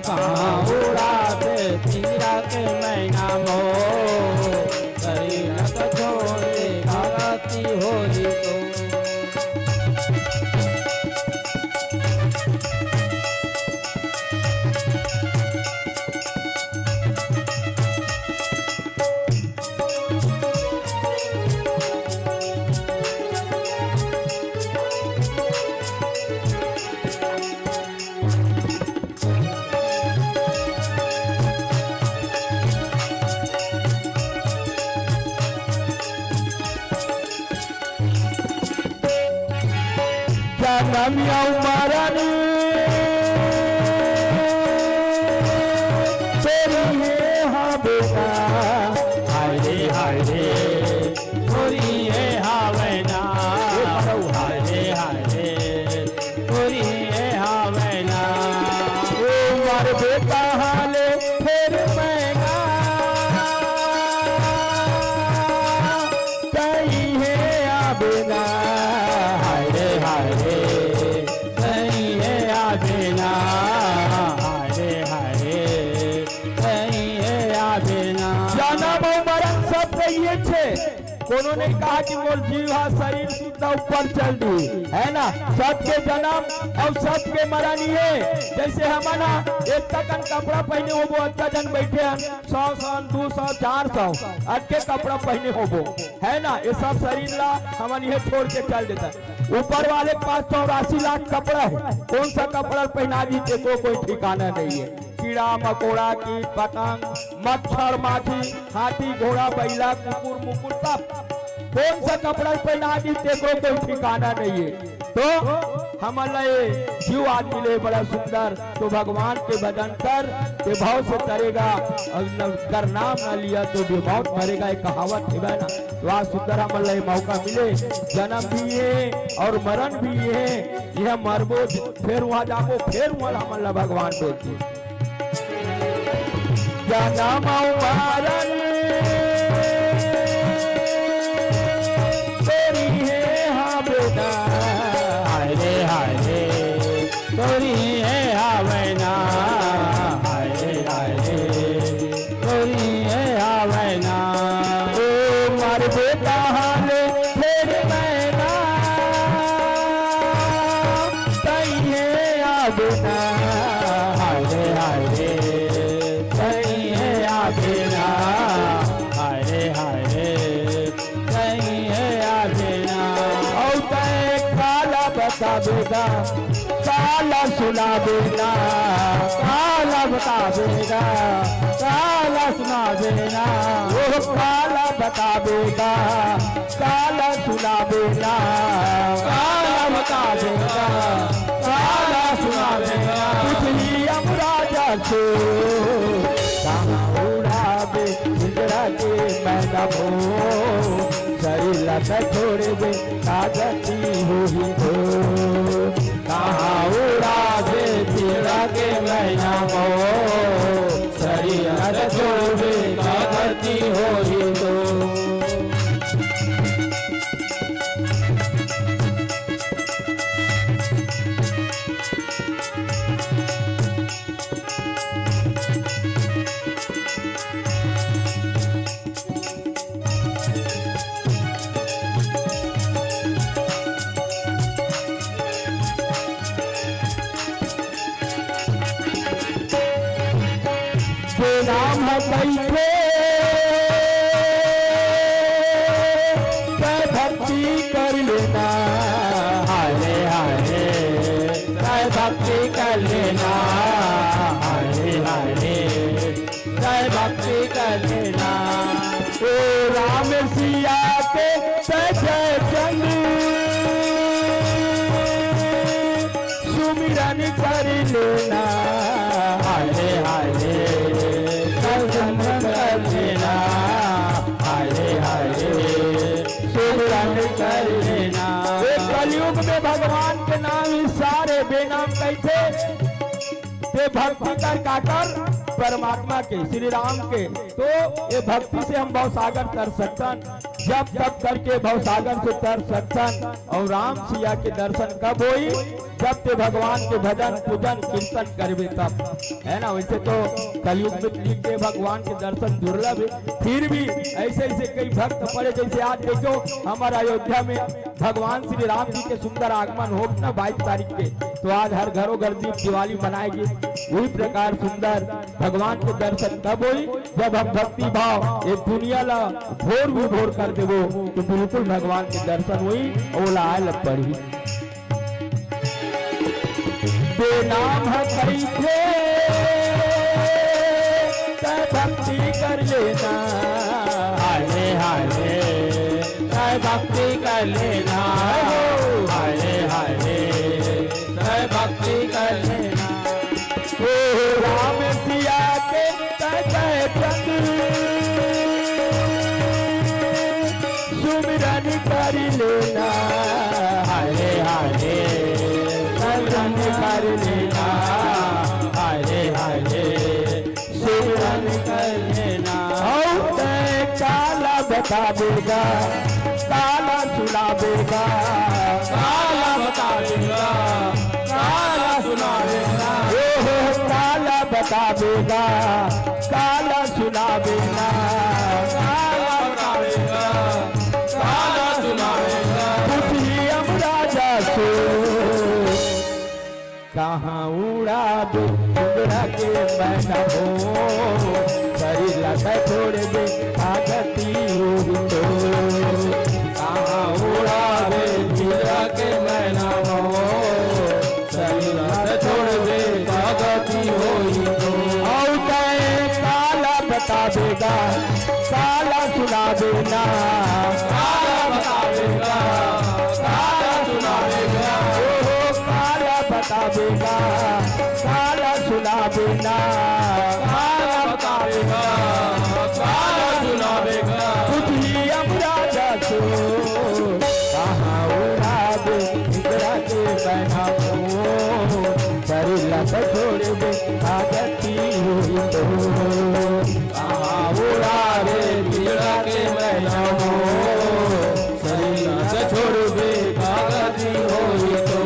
कहाँ उड़ाबे पिंजरा के मैना मोर, शरीर ला तैं छोड़बे, का गति होही तोर। जनम अउ मरन तोर इहे हावे ना। हाय रे, हाय रे, तोर इहे हावे ना। हाय रे, हाय रे, तोर इहे हावे ना। ओ मरबे तहाँ ले फेर मैना, तइहे आबे ना। हाय रे, हाय रे, तइहे आबे ना। हाय रे, हाय रे, तइहे आबे ना। जनम अउ मरन सब कहिए छे। कोनो नइ कहा कि मोर जीव हा शरीर सुद्धा ऊपर चल दी, हे ना? सबके जनम अउ सबके मरन इहे। जइसे हमन हा एक कन कपड़ा पहिने होबो, अतका झन बइठे हन, सौ, सौ, दू सौ, चार सौ, अतके कपड़ा पहिने होबो, हे ना? ये सब शरीर ला हमन इहे छोड़ के चल देथन। ऊपर वाले के पास चौरासी लाख कपड़ा हे, कोन सा कपड़ा पहिना दी, तेको कोई ठिकाना नइ हे। कीड़ा मकोड़ा, कीट पतंग, मच्छर माछी, हाथी घोड़ा बइला कुकुर मुकुर सब कोन सा कपड़ा पहिना दी, तेकरो कोई ठिकाना नइ हे। तो हमन ला ये जीव आज मिले बड़ा सुंदर, तो भगवान के भजन कर, ते भव से तरेगा, अउ न, कर नाम न लिया तो भी मौत मरेगा, ये कहावत हे ना। तो आज सुंदर हमन ला ये मौका मिले, जनम भी हे अउ मरन भी हे, इहाँ मरबो, फेर उहाँ जाबो, फेर उहाँ हमन ला भगवान भेजही। जनम अउ मरन तोर इहे हावे ना। हाय रे, हाय रे, तोर इहे हावे बताबे गा, काला सुनाबे ना, काला बताबे गा, काला सुनाबे ना, ओ काला बताबे गा, काला सुनाबे ना, काला बताबे गा, काला सुनाबे ना। पूछही हम राजा से, कहाँ उड़ाबे इंद्रा के मैना मोर, सरीर ला छोड़बे का गति होही तो। कहाँ उड़ाबे इंद्रा के मैना मोर, सरीर ला छोड़बे का गति होही तो। के नाम ह कइसे तैं भक्ति कर लेना, हाय रे हाय रे, तैं भक्ति कर लेना, हाय रे हाय रे, तैं भक्ति कर लेना। ओ राम सिया के तैं जय चंद सुमिरन कर लेना, हाय रे हाय रे, दर्शन कर लेना, हाय रे हाय रे, सुमिरन कर लेना। ए कलयुग में भगवान के नाम ही सारे बेनाम कहिथे। ते भक्ति कर काकर परमात्मा के, श्री राम के, तो ये भक्ति से हम भवसागर तर सकथन। जप तप करके भवसागर से तर सकथन। अउ राम सिया के दर्शन कब होई? जब ते भगवान के भजन, पूजन, कीर्तन करबे तब, है ना? वैसे तो कलयुग में लिख के भगवान के दर्शन दुर्लभ है, फिर भी ऐसे ऐसे कई भक्त पड़े, जैसे आज देखो हमारा अयोध्या में भगवान श्री राम जी के सुंदर आगमन हो ना बाईस तारीख के, तो आज हर घरों घर दीप दिवाली मनाएगी। वही प्रकार सुंदर भगवान के दर्शन तब होई, जब हम भक्ति भाव ये दुनिया ला भोर विभोर कर देबो, तो बिल्कुल भगवान के दर्शन होई, ओला आए ला पड़ही। ते नाम ह कइसे तैं भक्ति कर लेना, हाय रे हाय रे, तैं भक्ति कर लेना, हाय रे हाय रे, तैं भक्ति कर लेना। ओ राम सिया के तैं जय चंद सुमिरन कर लेना, हाय रे हाय रे, सुमिरन कर लेना, हाय रे हाय रे, सुमिरन कर लेना। अउ तैं काला बताबे गा, काला सुनाबे गा, काला बताबे गा, काला सुनाबे गा। ओ हो, काला बताबे गा, काला सुनाबे ना, काला बताबे गा, काला सुनाबे गा। पूछही हम राजा से, कहाँ उड़ाबे इंद्रा के मैना मोर, सरीर ला छोड़बे का गति होही तो। कहाँ उड़ाबे इंद्रा के मैना मोर, सरीर ला छोड़बे का गति होही तो। अउ तैं काला बताबे गा, काला सुनाबे ना, काला बताबे गा, काला सुनाबे गा। ओ हो, काला बताबे गा, काला सुनाबे ना, काला बताबे गा, काला सुनाबे गा। पूछही हम राजा से, कहाँ उड़ाबे इंद्रा के मैना मोर, सरीर ला छोड़बे का गति होही तो। कहाँ उड़ाबे इंद्रा के मैना मोर, सरीर ला छोड़बे का गति होही तो।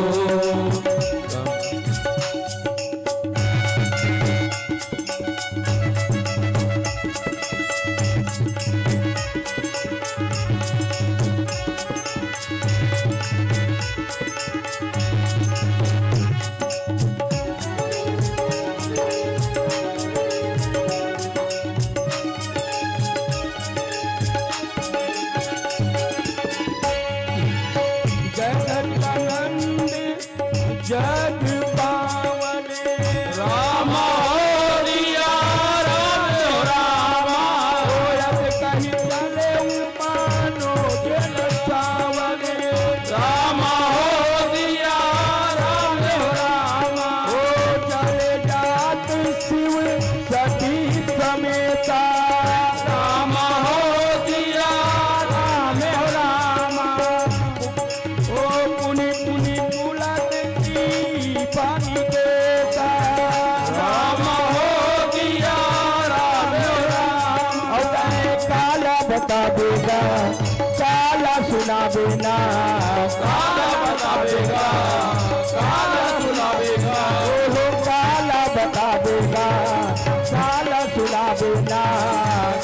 बताबे गा, काला सुनाबे ना। काला बताबे गा, काला सुनाबे गा। ओहो काला बताबे गा, काला सुनाबे ना।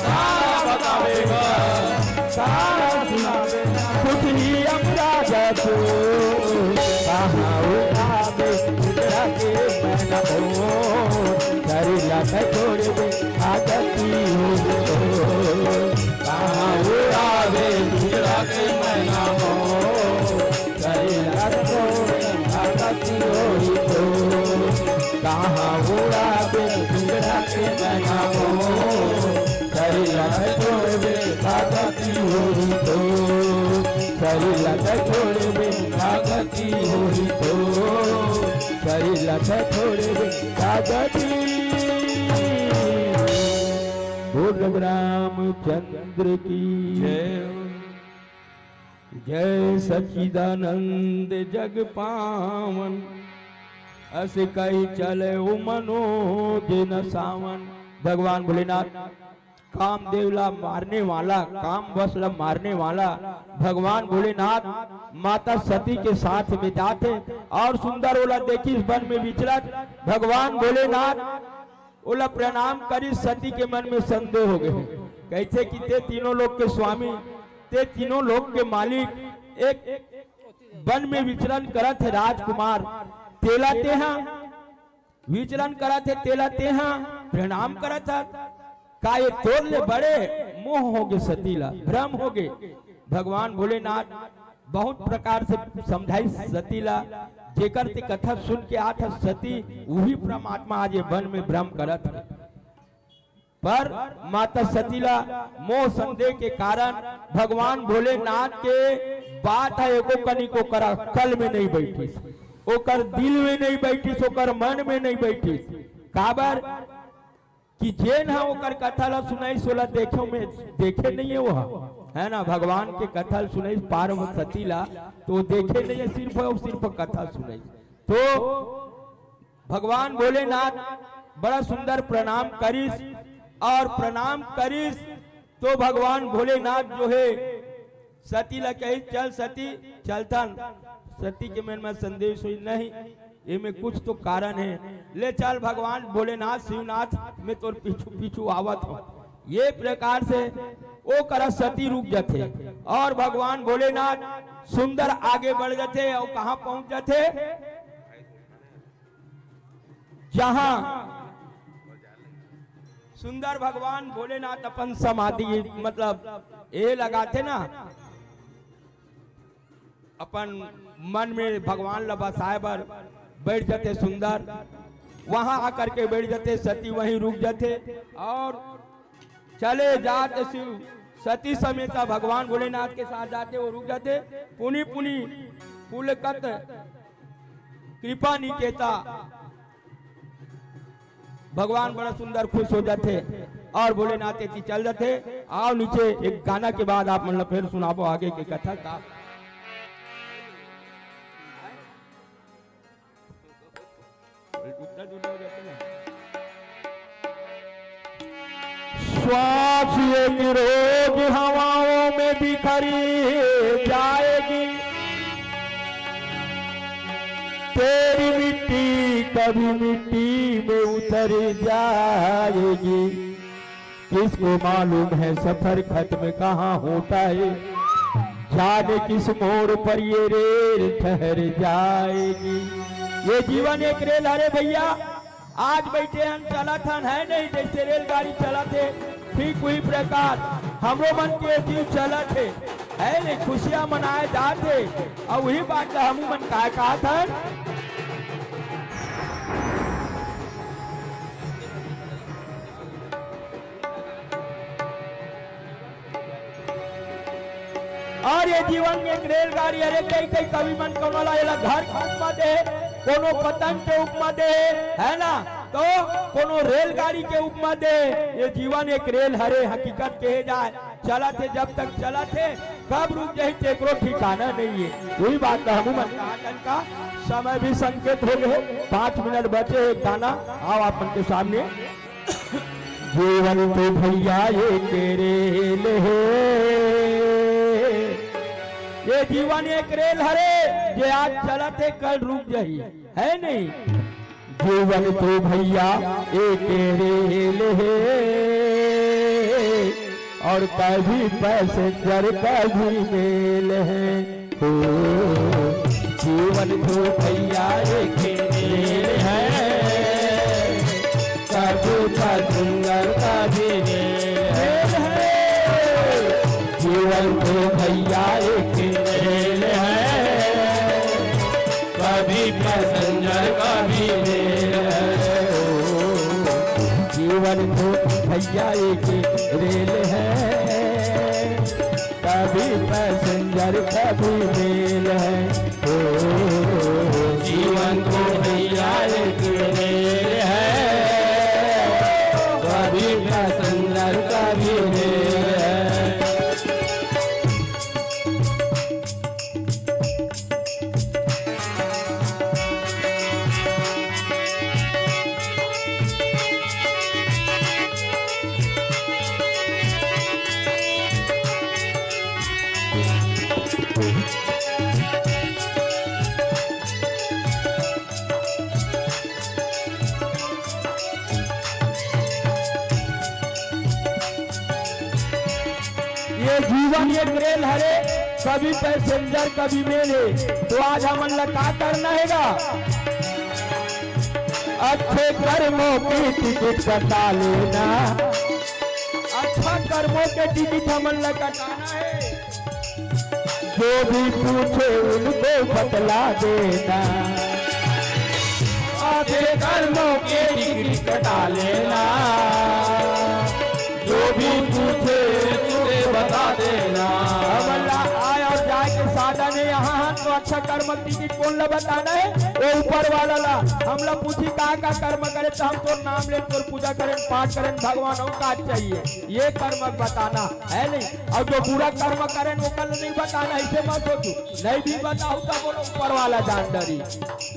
काला बताबे गा, काला सुनाबे ना। कुछ ही अपराध तो कहाँ उठाबे, गुजरा के मैं न हो, करेला मैं छोड़ दे। आदती हो तो कहाँ उड़ावे, गुजरा के मैना हो। करेला तो आदती हो तो कहाँ उड़ावे, गुजरा के मैना हो। करेला तो आदती हो तो करेला तो आदती हो तो करेला तो आदती। बोल रामचंद्र की जय। जय सच्चिदानंद जग पावन, अस कही चले ओ मनोज न सावन। भगवान भोलेनाथ कामदेव ला मारने वाला, काम वश ला मारने वाला भगवान भोलेनाथ माता सती के साथ में जाथे और सुंदर ओला देखिस वन में विचरत। भगवान भोलेनाथ ओला प्रणाम करिस, सती के मन में संदेह हो गए, कहिसे कि ते तीनों लोक के स्वामी, ते तीनों लोक के मालिक, एक वन में विचरण करत हे राजकुमार, तेला तेहा विचरण करत हे, तेला तेहा प्रणाम करत हे। का ये तोर ले बड़े मोह हो गे सती ला, भ्रम हो गे। भगवान भोलेनाथ बहुत प्रकार से समझाई सती ला, जेकर ते कथा सुन के आत हस सती, उही परमात्मा आज ये वन में भ्रम करत हे। पर माता सती ला मोह संदेह के कारण भगवान भोलेनाथ के बात ह एको कनिक ओकर अक्कल में नहीं बैठिस, ओकर दिल में नहीं बैठिस, ओकर मन में नहीं बैठिस। काबर कि जेन ह ओकर कथा ला सुनाइस, ओला देखे में, देखे नहीं है वो ह, है ना? भगवान के कथा ला सुनाइस पार्वती सती ला, तो देखे नहीं है, सिर्फ और सिर्फ कथा सुनाइस। तो भगवान भोलेनाथ बड़ा सुंदर प्रणाम करिस और प्रणाम करिस तो भगवान भोलेनाथ जो है सती ला कही, "चल सती, चलथन।" सती के मन में संदेह होइस, "नहीं, एमे कुछ तो कारण है, ले चल, भगवान भोलेनाथ शिवनाथ मैं तोर पीछू पीछू आवत हूँ।" ये प्रकार से ओ करा सती रुक जाथे और भगवान भोलेनाथ सुंदर आगे बढ़ जाथे और कहाँ पहुंच जाथे, जहां सुंदर भगवान भोलेनाथ अपन समाधि, मतलब, ये लगाथे ना, अपन मन में भगवान ला बसाए बर बैठ जाथे सुंदर, वहां आकर के बैठ जाथे, सती वहीं रुक जाथे और चले जात शिव सती समेता भगवान भोलेनाथ के साथ जाथे, वो रुक जाथे। पुनि पुनि पुलकत कृपा निकेता भगवान बड़ा सुंदर खुश हो जाथे और भोलेनाथ के चल जाथे। आओ नीचे एक गाना के बाद आप मन ला फिर सुनाबो आगे के कथा का। श्वास एक रोज हवाओं में बिखरी जाएगी, तेरी मिट्टी कभी मिट्टी में उतर जाएगी। किसको मालूम है सफर खत्म कहाँ होता है, जाने किस मोड़ पर ये रेल ठहर जाएगी। ये जीवन एक रेल हरे भैया, आज बैठे हन, चलत हन, है नहीं, जैसे रेलगाड़ी चलत हे, ठीक वही प्रकार हमरो मन के जीव चलत हे, है नहीं, खुशियां मनाए जात हे। और वही बात ला हमू मन काय कहत हन। और ये जीवन एक रेलगाड़ी, अरे कई कई कवि मन कोनो ला एला घर के उपमा दे, कोनो पतंग के उपमा दे, है ना, तो कोनो रेलगाड़ी के उपमा दे। ये जीवन एक रेल हरे, हकीकत कहे जाए, चलत हे, जब तक चलत हे, कब रुक जाही तेकरो ठिकाना नहीं है। वही बात तो हमू मन का, का समय भी संकेत हो गए, पाँच मिनट बचे एक गाना, आओ आप मन के सामने। जीवन तो भैया एक रेल हे, जीवन एक रेल हरे, जे आज चलत हे, कल रुक जाही, है नहीं? जीवन तो भैया एक रेल हे, और कभी पैसेंजर कभी मेल हे। हो, जीवन तो भैया एक रेल हे, कभी पैसेंजर कभी मेल हे। जीवन तो भैया एक रेल हे, कभी पैसेंजर कभी मेल हे। जीवन तो भैया एक रेल हे, कभी पैसेंजर कभी मेल हे। ओ, जीवन तो भैया एक रेल हे, कभी पैसेंजर कभी मेल हे। ये जीवन एक रेल हरे, कभी पैसेंजर कभी मेल हे। तो आज हमन ला का करना हे गा? अच्छे कर्मों की टिकट कटा लेना। अच्छा कर्मों के टिकट हमन ला कटाना हे। जो भी पूछे उनको बतला देना। अच्छे कर्मों के टिकट कटा लेना। जो भी पूछे तुझे बता देना। हमन ला आए और जाए के साधन हे, यहाँ हम तो अच्छा कर्म के टिकट कोन ला बताना हे? वो ऊपर वाला ला। हमला पूछी का का कर्म करे, तो हम तोर नाम ले, तोर पूजा करें, पाठ करें, भगवान, और का चाहिए, ये कर्म बताना हे नहीं। और जो बुरा कर्म करें, वो कल नहीं बताना, इसे मत सोचू। नहीं भी बताऊ, तब बोलो, ऊपर वाला जान डरी,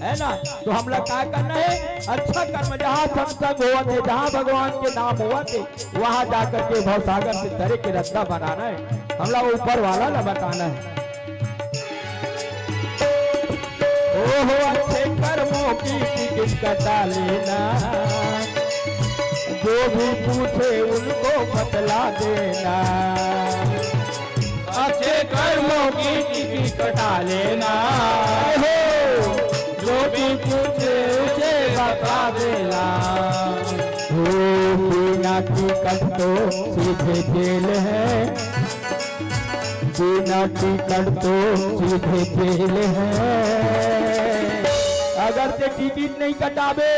है ना? तो हमला का करना हे? अच्छा कर्म, जहाँ सत्संग होवत हे, जहाँ भगवान के नाम होवत हे, वहाँ जाकर के भवसागर से तरे के रस्ता बनाना हे। हमला ऊपर वाला ला बताना हे। ओहो, अच्छे कर्मों की टिकट कटा लेना, जो भी पूछे उनको बतला देना। अच्छे कर्मों की टिकट कटा लेना। हो, जो भी पूछे उसे बता देना। हो, बिना टिकट तो सीधे जेल हे, बिना टिकट तो सीधे जेल हे। अगर ते टिकट नहीं कटाबे,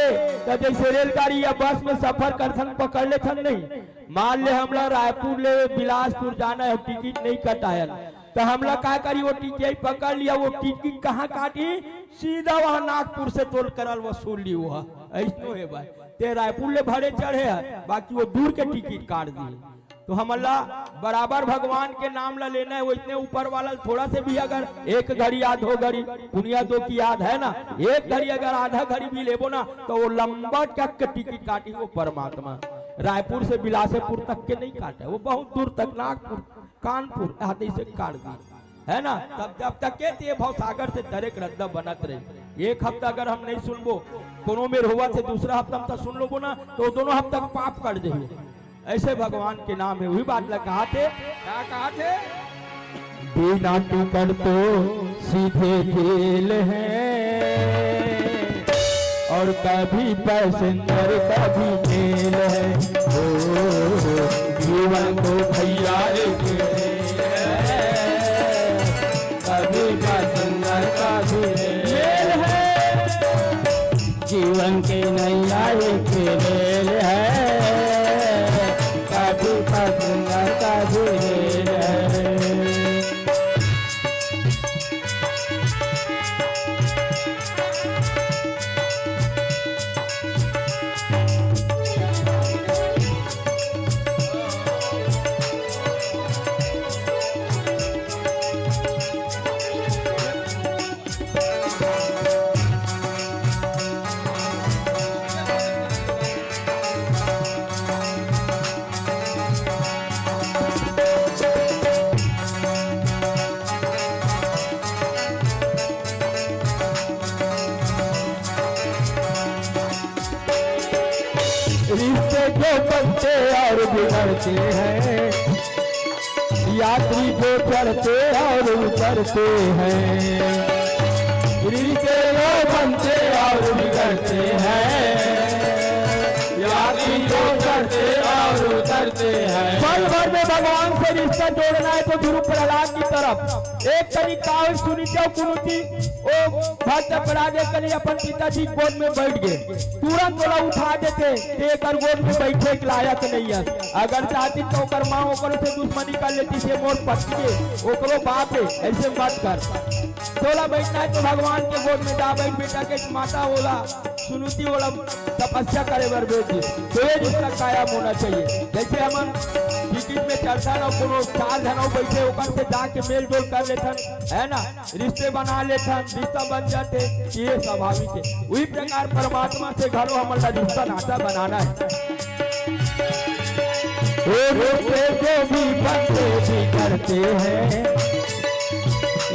त जैसे रेलगाड़ी या बस में सफर करथन, पकड़ लेथन नहीं, मान ले हमला रायपुर ले बिलासपुर जाना हे, टिकट नहीं कटायन, त हमला का करी? वो टीटीआई पकड़ लिया, वो टिकट कहाँ काटी? सीधा वहाँ नागपुर से तोर करा वसूल ली। वो अइसनो हे भाई, ते रायपुर ले भरे चढ़े हे, बाकी वो दूर के टिकट काट दिए। तो हमला बराबर भगवान के नाम ला लेना हे, वो इतने ऊपर वाला थोड़ा से भी अगर एक घड़ी आध घड़ी, पुनिया दो की याद हे ना, एक घड़ी अगर आधा घड़ी भी लेबो ना, तो वो लंबा तक के टिकट काटी वो परमात्मा। रायपुर से बिलासपुर तक के नहीं काटे, वो बहुत दूर तक, नागपुर, कानपुर, यहाँ से काट दी, है ना? तब जब तक के ते भवसागर से तरे के रद्दा बनत रहे। एक हफ्ता अगर हम नहीं सुनबो, कोनो मेर होवत हे, दूसरा हफ्ता में तो सुन लोबो ना, तो दोनों हफ्ता के पाप कट जाही। ऐसे भगवान के नाम हे, वही बात ला कहा थे, क्या कहा थे? बिना टिकट तो सीधे जेल हे, और कभी पैसेंजर कभी मेल हे। ओ, जीवन तो भैया एक रेल हे, कभी पैसेंजर कभी मेल हे। जीवन के नैया एक रेल हे, कभी पैसेंजर कभी मेल हे। हैं। यात्री जो चढ़ते और उतरते हैं, रिश्ते वो बनते और बिगड़ते हैं। यात्री जो चढ़ते और उतरते हैं। पल भर में भगवान से रिश्ता जोड़ना है तो गुरु प्रहलाद की तरफ एक तरीका और सुनी जाओ कुनुती ओ भक्त प्रहलाद एक कनी अपन पिताजी के गोद में बैठ गए, तुरंत ओला उठा देते, ते एकर गोद में बैठे के लायक नहीं है। अगर चाहती तो ओकर माँ ओकर से दुश्मनी कर लेती, से मोर पति के, ओकरो बाप है, ऐसे मत कर। तोला बैठना है तो भगवान के गोद में जा बैठ, बेटा के माता ओला सुनुती ओला तपस्या करे बर भेज दी। तो ये रिश्ता कायम होना चाहिए। जैसे हमन टिकट में चलता ना, कोनो चार झन बैठे, ओकर से जाके मेल जोल कर लेथन, है ना? रिश्ते बना लेथन, रिश्ता बन जाते, ये स्वाभाविक है। उही प्रकार परमात्मा से घलो हमन ला रिश्ता नाता बनाना है। वो रिश्ते जो भी बनते बिगड़ते हैं,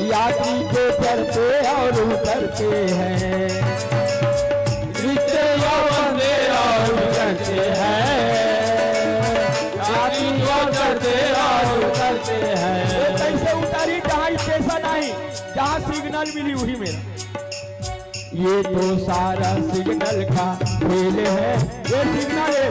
यात्री जो चढ़ते और उतरते हैं, रिश्ते जो बनते और बिगड़ते हैं, यात्री जो चढ़ते और उतरते हैं। वो कैसे उतारी, जहाँ स्टेशन आई, जहाँ सिग्नल मिली, वही मेरा। ये तो सारा सिग्नल का खेल है। ये सिग्नल है,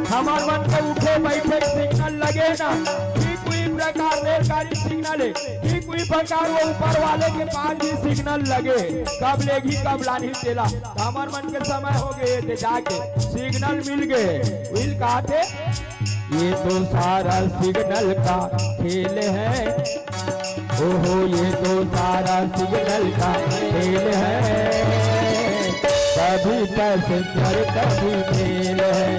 हमार मन के उठे बैठे सिग्नल लगे ना, ठीक उही प्रकार रेलगाड़ी सिग्नल है, ठीक उही प्रकार वो ऊपर वाले के पास भी सिग्नल लगे, कब लेगी कब लानी तेला। तो हमार मन के समय हो गए थे, जाके सिग्नल मिल गए, विल कहा थे। ये तो सारा सिग्नल का खेल है, ओहो, ये तो सारा सिग्नल का खेल है। कभी पैसेंजर, कभी मेल है।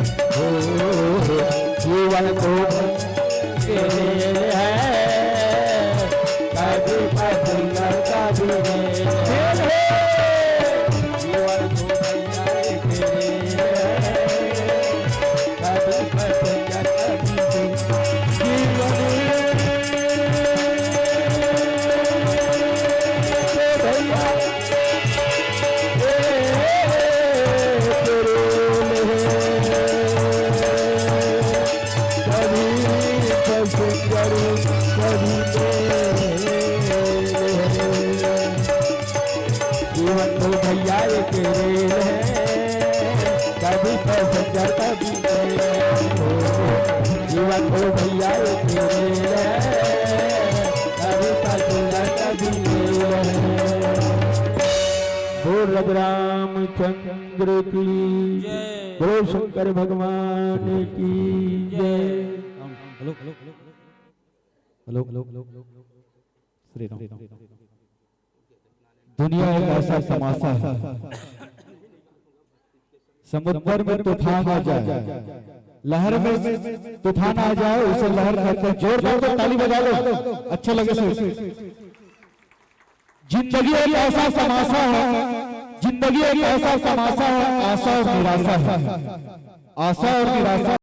ओहो, जीवन तो खेल है। कभी पैसेंजर, कभी मेल है। जीवन तो खेल है। जीवन तो भैया एक रेल है, कभी पैसेंजर कभी मेल। जीवन तो भैया एक रेल है, कभी पैसेंजर कभी मेल है। बोल रघुराम चंद्र की जय। बोलो शंकर भगवान की जय। Hello, hello, hello, hello. Shri Ram. दुनिया एक ऐसा तमाशा है, समुद्र में तूफान आ जाए, लहर में तूफान आ जाए, उसे लहर कहते हैं। जोरदार से ताली बजा लो, अच्छा लगे सुन। जिंदगी एक ऐसा तमाशा है, जिंदगी एक ऐसा तमाशा है, आशा और निराशा है, आशा और निराशा।